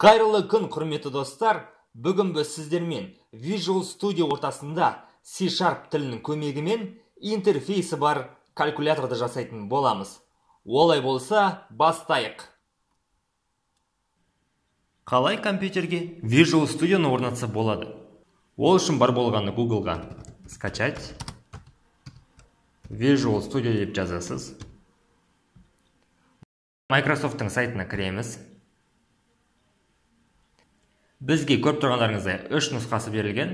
Қайырлы күн, құрметті достар! Бүгін біз сіздермен Visual Studio ортасында C# тілінің көмегімен интерфейсі бар калькуляторды жасайтын боламыз. Олай болса, бастайық. Қалай компьютерге Visual Studio'ны орнатса болады? Ол үшін бар болғаны Google'ға скачать Visual Studio деп жазасыз. Microsoft'ың сайтына кіреміз. Бізге көріп тұрғандарыңыздай 3 нұсқасы берілген,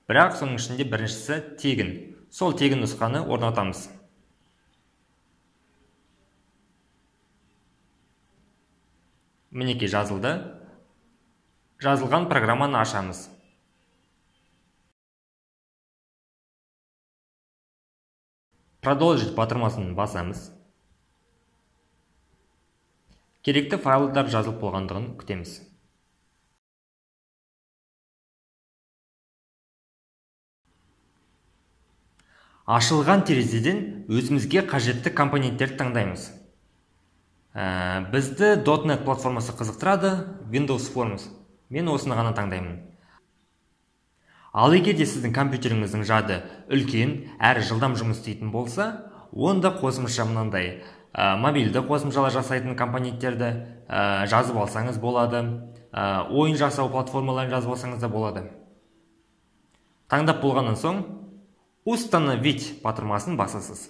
бірақ соның ішінде біріншісі тегін. Сол тегін нұсқаны орнатамыз. Мінекей жазылды. Жазылған программаны ашамыз. Продолжить батырмасын басамыз. Керекті файлдар жазылып болғандығын күтеміз. Ашылған терезеден өзімізге қажетті компоненттерді таңдаймыз. Бізді .NET платформасы қызықтырады, Windows Forms. Мен осыны ғана таңдаймын. Ал егер де сіздің компьютеріңіздің жады үлкен, әрі жылдам жұмыс істейтін болса, онда қосымша мынандай мобильді қосымшалар жасайтын компоненттерді жазып алсаңыз болады, ойын жасау платформаларын жазып алсаңыз да болады. Таңдап болғаннан соң «Установить» батырмасын басасыз.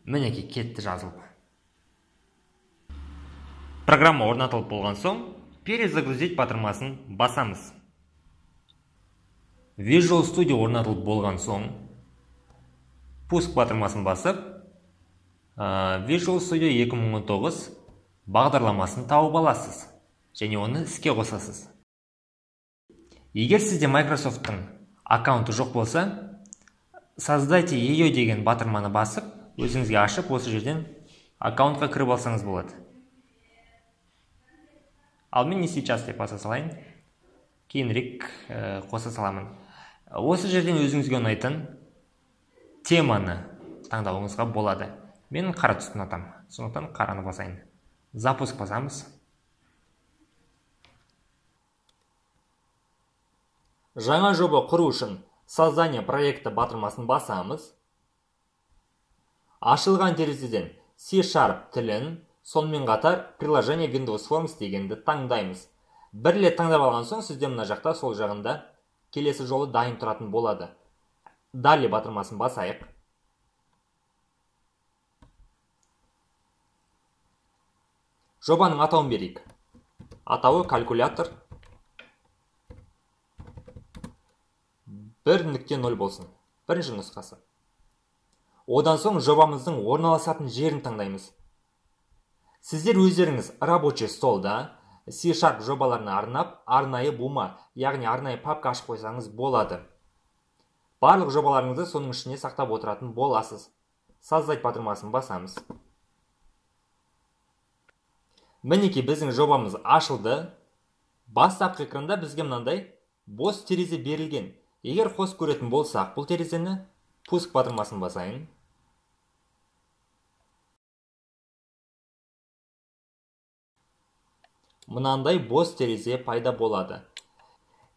Мінекей кетті жазылып. Программа орнатылып болған соң «Перезагрузить» батырмасын басамыз. Visual Studio орнатылып болған соң «Пуск» батырмасын басып, Visual Studio 2019 бағдарламасын тауып аласыз және оны іске қосасыз. Егер сізде Microsoft'тың аккаунты жоқ болса, «Создайте ее» деген батырманы басып, өзіңізге ашып, осы жерден аккаунтқа кіріп алсаңыз болады. Ал мен не сейчас деп баса салайын, кейінірек қоса саламын. Осы жерден өзіңізге ұнайтын теманы таңдауыңызға болады. Мен қара түсті ұнатамын, сондықтан қараны басайын. Запуск басамыз. Жаңа жоба құру үшін «Создание проекта» батырмасын басамыз. Ашылған терезеден C# тілін, сонымен қатар «Приложение Windows Forms» дегенді таңдаймыз. Бір рет таңдап алған соң сізде мына жақта сол жағында келесі жолы дайын тұратын болады. Далее батырмасын басайық. Жобаның атауын берейік. Атауы калькулятор 1.0 болсын. Бірінші нұсқасы. Одан соң жобамыздың орналасатын жерін таңдаймыз. Сіздер өздеріңіз рабочий столда C# жобаларына арнап, арнайы бума, яғни арнайы папка ашып қойсаңыз болады. Барлық жобаларыңызды соның ішіне сақтап отыратын боласыз. Создать батырмасын басамыз. Мінекей біздің жобамыз ашылды. Бастапқы экранда бізге мынандай бос терезе берілген. Егер қосып көретін болсақ, бұл терезені пуск батырмасын басайын. Мынандай бос терезе пайда болады.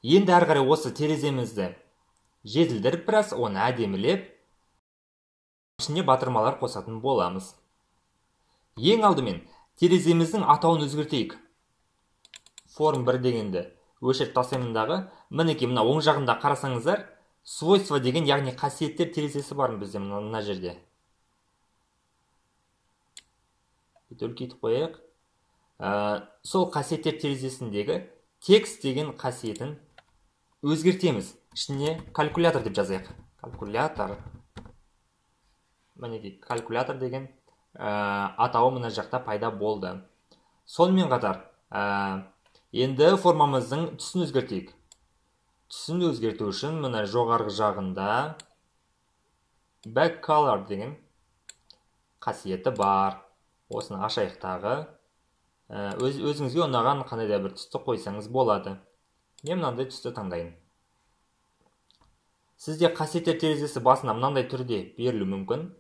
Енді әрі қарай осы тереземізді жетілдіріп біраз, оны әдемілеп, ішіне батырмалар қосатын боламыз. Ең алдымен тереземіздің атауын өзгертейік. Форм 1 дегенді өшіріп тастаймын дағы, мінекей мына оң жағында қарасаңыздар, свойства деген, яғни қасиеттер терезесі бар бізде мына жерде. Бүйтіп үлкейтіп қояйық. Сол қасиеттер терезесіндегі текст деген қасиетін өзгертеміз. Ішіне калькулятор деп жазайық. Калькулятор. Мінекей калькулятор деген атауы мына жақта пайда болды. Сонымен қатар енді формамыздың түсін өзгертейік. Түсін өзгерту үшін мына жоғарғы жағында back color деген қасиеті бар. Осыны ашайық тағы. Өзіңізге ұнаған қандай да бір түсті қойсаңыз болады. Мен мынандай түсті таңдайын. Сізде қасиеттер терезесі басына мынандай түрде берілуі мүмкін.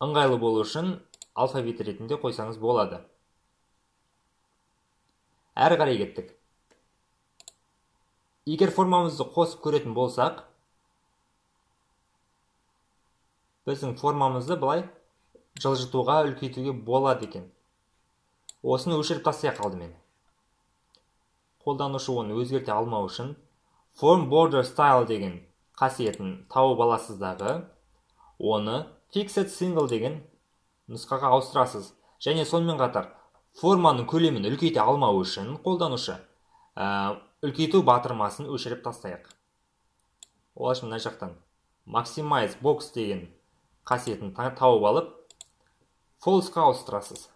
Ыңғайлы болу үшін алфавит ретінде қойсаңыз болады. Әрі қарай кеттік. Егер формамызды қосып көретін болсақ, біздің формамызды былай жылжытуға, үлкейтуге болады екен. Осыны өшіріп тастайық алдымен. Қолданушы оны өзгерте алмау үшін Form Border Style деген қасиетін тауып аласыз дағы, оны Fixed Single деген нұсқаға ауыстырасыз. Және сонымен қатар форманың көлемін үлкейте алмау үшін қолданушы үлкейту батырмасын өшіріп тастайық. Ол үшін мына жақтан Maximize Box деген қасиетін тауып алып, False-қа ауыстырасыз.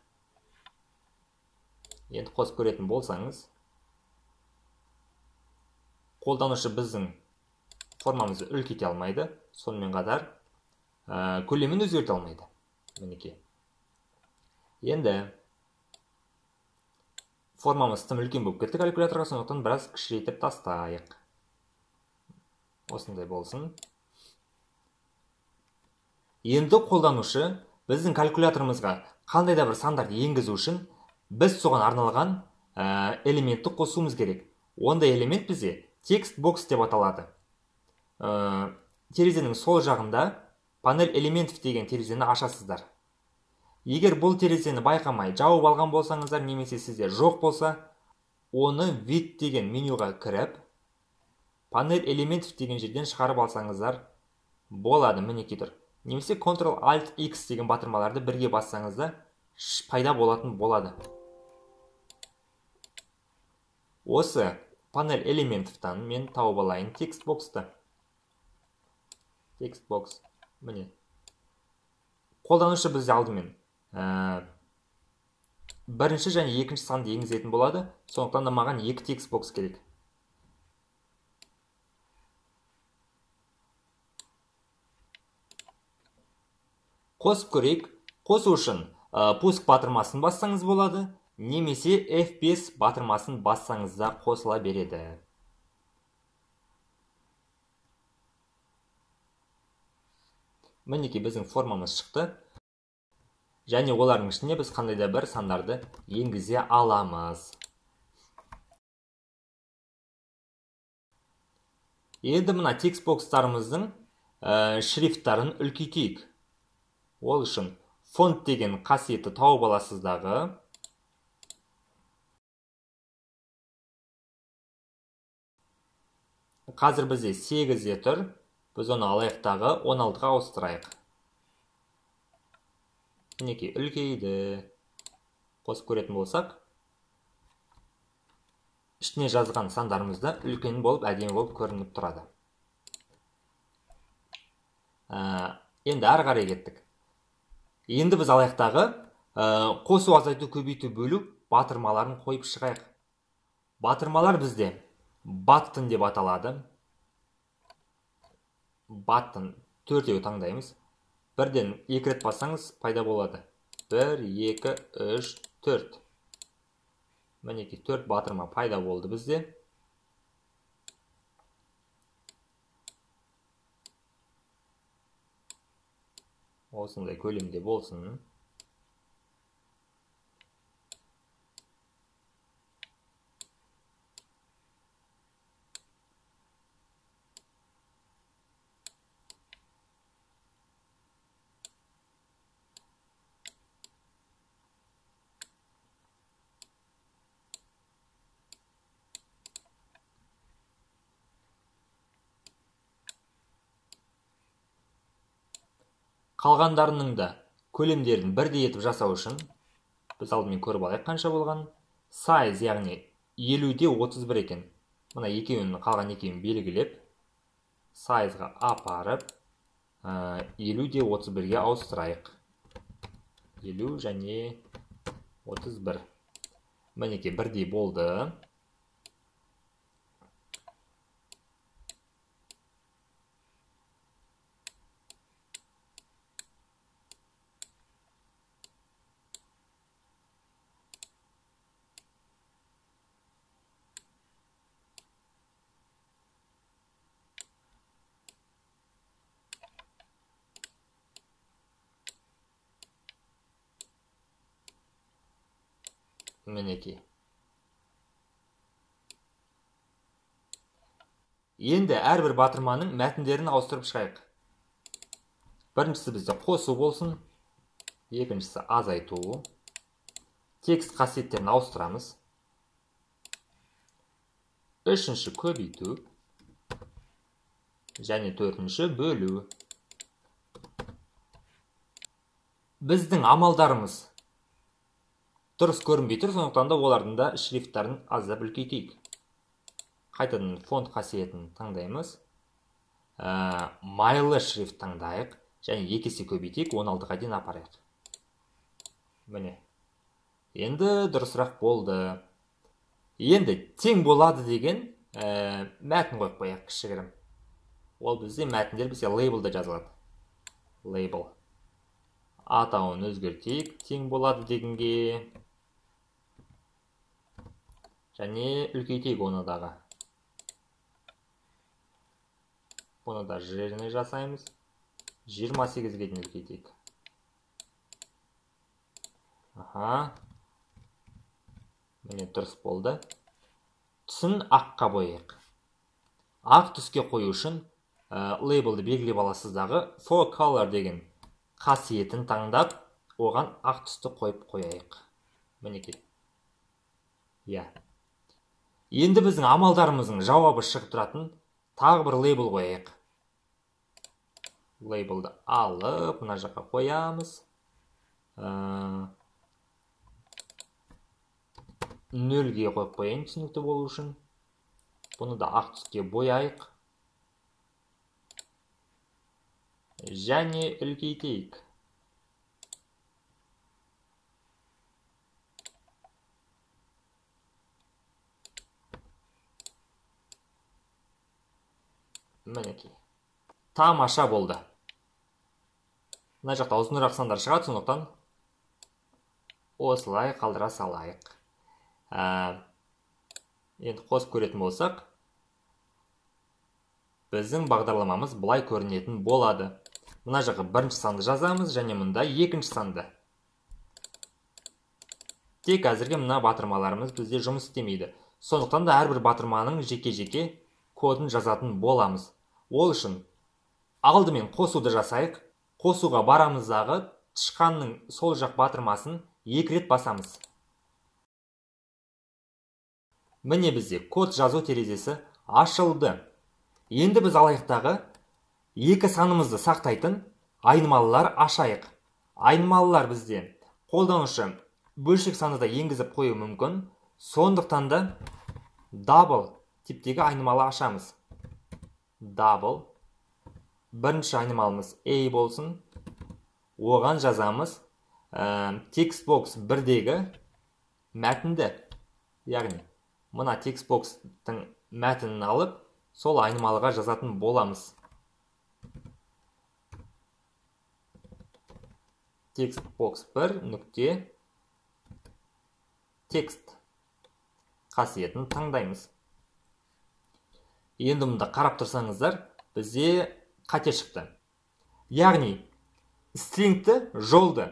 Енді қосып көретін болсаңыз, қолданушы біздің формамызды үлкейте алмайды, сонымен қатар көлемін өзгерте алмайды. Мінекей. Енді формамыз тым үлкен болып кетті калькуляторға, сондықтан біраз кішірейтіп тастайық. Осындай болсын. Енді қолданушы біздің калькуляторымызға қандай да бір сандарды енгізу үшін біз соған арналған элементті қосуымыз керек. Ондай элемент бізде текст бокс деп аталады. Терезенің сол жағында панель элементов деген терезені ашасыздар. Егер бұл терезені байқамай жауып алған болсаңыздар, немесе сізде жоқ болса, оны вид деген менюға кіріп, панель элементов деген жерден шығарып алсаңыздар болады, мінекей тұр. Немесе Ctrl Alt X деген батырмаларды бірге бассаңыз да пайда болатын болады. Осы панель элементовтан мен тауып алайын текст боксты. Текст бокс, міне. Қолданушы бізде алдымен бірінші және екінші санды енгізетін болады, сондықтан да маған екі текст бокс керек. Қосып көрейік. Қосу үшін пуск батырмасын бассаңыз болады, немесе F5 батырмасын бассаңыз да қосыла береді. Мінекей біздің формамыз шықты. Және олардың ішіне біз қандай да бір сандарды енгізе аламыз. Енді мына текст бокстарымыздың шрифттарын үлкейтейік. Ол үшін фонт деген қасиетті тауып аласыз дағы, қазір бізде 8-де тұр, біз оны алайық дағы 16-ға ауыстырайық. Мінекей үлкейді. Қосып көретін болсақ, ішіне жазған сандарымыз да үлкен болып, әдемі болып көрініп тұрады. Енді ары қарай кеттік. Енді біз алайық дағы қосу, азайту, көбейту, бөлу батырмаларын қойып шығайық. Батырмалар бізде button деп аталады. Button төртеуі таңдаймыз. Бірден екі рет бассаңыз пайда болады. 1, 2, 3, 4. Мінекей 4 батырма пайда болды бізде. Осындай көлемде болсын. Қалғандарының да көлемдерін бірдей етіп жасау үшін біз алдымен көріп алайық қанша болған. Size, яғни 50-де 31 екен. Мына екеуін, қалған екеуін белгілеп, size-ға апарып, 50-де 31-ге ауыстырайық. 50 және 31. Мінекей бірдей болды. Мінекей. Енді әрбір батырманың мәтіндерін ауыстырып шығайық. Біріншісі бізде қосу болсын, екіншісі азайту. Текст қасиеттерін ауыстырамыз. Үшінші көбейту және төртінші бөлу. Біздің амалдарымыз дұрыс көрінбей тұр, сондықтан да олардың да шрифттарын аздап үлкейтейік. Қайтадан фонд қасиетін таңдаймыз. Майлы шрифт таңдайық және 2 есе көбейтейік, 16-ға дейін апарайық. Міне. Енді дұрысырақ болды. Енді тең болады деген мәтін қойып қояйық кішігірім. Ол бізде мәтіндер бізде лейблда жазылады. Лейбл. Атауын өзгертейік, тең болады дегенге. Және үлкейтейік оны дағы. Бұны да жирный жасаймыз. 28-ге дейін үлкейтейік. Аха. Міне дұрыс болды. Түсін аққа бояйық. Ақ түске қою үшін лейблді белгілеп аласыз дағы for color деген қасиетін таңдап, оған ақ түсті қойып қояйық. Мінекей. Иә. Енді біздің амалдарымыздың жауабы шығып тұратын тағы бір лейбл қояйық. Лейблді алып, мына жаққа қоямыз. 0-ге қойып қояйын түсінікті болу үшін. Бұны да ақ түске бояйық. Және үлкейтейік. Мінекей. Тамаша болды. Мына жақта ұзынырақ сандар шығады, сондықтан осылай қалдыра салайық. Енді қосып көретін болсақ, біздің бағдарламамыз былай көрінетін болады. Мына жаққа бірінші санды жазамыз және мұнда екінші санды. Тек әзірге мына батырмаларымыз бізде жұмыс істемейді. Сондықтан да әрбір батырманың жеке-жеке кодын жазатын боламыз. Ол үшін алдымен қосуды жасайық. Қосуға барамыз дағы тышқанның сол жақ батырмасын 2 рет басамыз. Міне бізде код жазу терезесі ашылды. Енді біз алайықтағы екі санымызды сақтайтын айнымалылар ашайық. Айнымалылар бізде қолданушы бөлшек санды да енгізіп қою мүмкін. Сондықтан да double типтегі айнымалы ашамыз. Double. Бірінші айнымалымыз A болсын. Оған жазамыз textbox 1-дегі мәтінді. Яғни мына textbox-тың мәтінін алып, сол айнымалыға жазатын боламыз. Textbox 1 нүкте текст қасиетін таңдаймыз. Енді мұнда қарап тұрсаңыздар, бізде қате шықты. Яғни стрингті жолды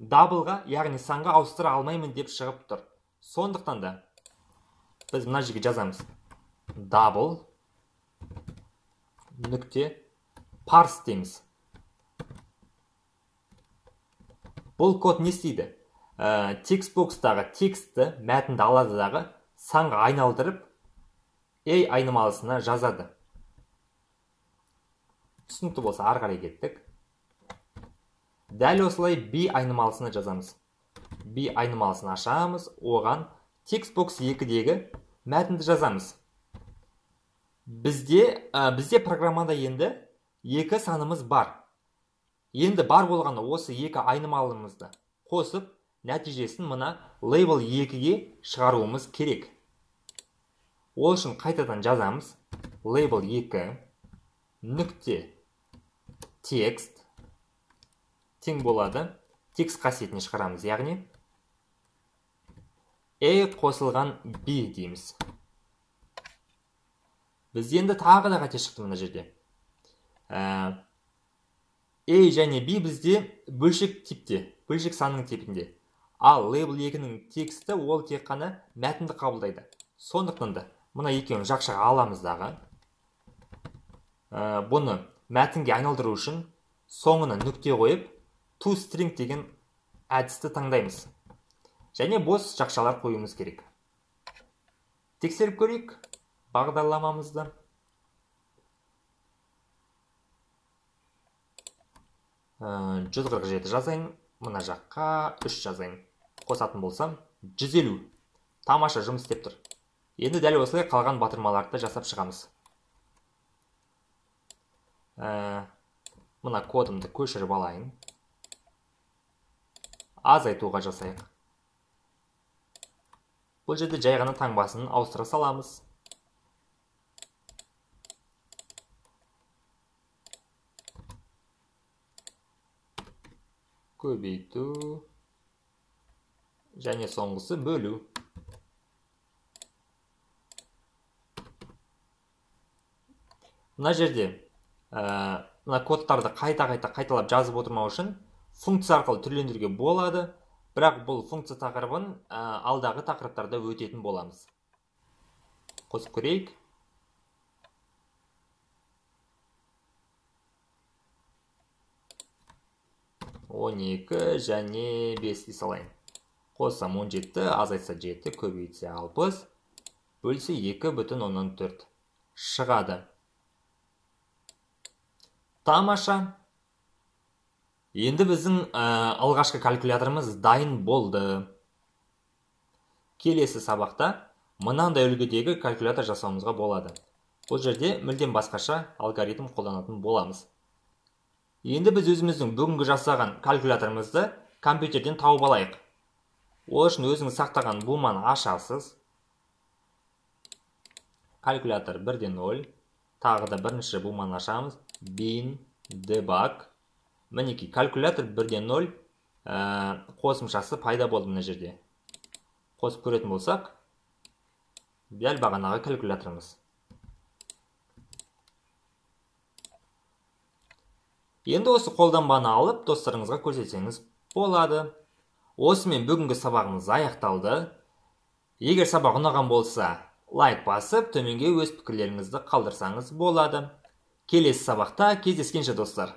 даблға, яғни санға ауыстыра алмаймын деп шығып тұр. Сондықтан да біз мына жерге жазамыз. Double нүкте parse дейміз. Бұл код не істейді? Textbox-тағы текстті, мәтінді алады дағы санға айналдырып, A айнымалысына жазады. Түсінікті болса, ары қарай кеттік. Дәл осылай B айнымалысына жазамыз. B айнымалысын ашамыз, оған textbox 2-дегі мәтінді жазамыз. Бізде программада енді екі санымыз бар. Енді бар болғаны осы екі айнымалымызды қосып, нәтижесін мына label 2-ге шығаруымыз керек. Ол үшін қайтадан жазамыз. Label 2 нүкте текст тең болады. Текст қасиетін шығарамыз, яғни A қосылған B дейміз. Бізде енді тағы да қате шықты мына жерде. A және B бізде бөлшек типте, бөлшек санның типінде. Ал label 2-нің тексті ол тек қана мәтінді қабылдайды. Сондықтан да мына екеуін жақшаға аламыз дағы. Бұны мәтінге айналдыру үшін соңына нүкте қойып toString деген әдісті таңдаймыз. Және бос жақшалар қоюымыз керек. Тексеріп көрейік бағдарламамызды. 147 жазайын, мына жаққа 3 жазайын. Қосатын болсам 150. Тамаша, жұмыс істеп тұр. Енді дәл осылай қалған батырмаларды жасап шығамыз. Мына кодымды көшіріп алайын. Азайтуға жасайық. Бұл жерде жай ғана таңбасын ауыстыра саламыз. Көбейту және соңғысы бөлу. Мына жерде мына кодтарды қайта-қайта қайталап жазып отырмау үшін функция арқылы түрлендіруге болады. Бірақ бұл функция тақырыбын алдағы тақырыптарда өтетін боламыз. Қосып көрейік. 12 және 5 дей салайын. Қоссам 17, азайтса 7, көбейтсе 60, бөлсе 2,4 шығады. Тамаша. Енді біздің алғашқы калькуляторымыз дайын болды. Келесі сабақта мынандай үлгідегі калькулятор жасауымызға болады. Бұл жерде мүлдем басқаша алгоритм қолданатын боламыз. Енді біз өзіміздің бүгінгі жасаған калькуляторымызды компьютерден тауып алайық. Ол үшін өзіңіз сақтаған буманы ашасыз. Калькулятор 1.0. Тағы да бірінші буманы ашамыз. Bin, debug. Мінекей, калькулятор 1.0 қосымшасы пайда болды мына жерде. Қосып көретін болсақ, дәл бағанағы калькуляторымыз. Енді осы қолданбаны алып, достарыңызға көрсетсеңіз болады. Осымен бүгінгі сабағымыз аяқталды. Егер сабақ ұнаған болса, лайк басып, төменге өз пікірлеріңізді қалдырсаңыз болады. Келесі сабақта кездескенше, достар.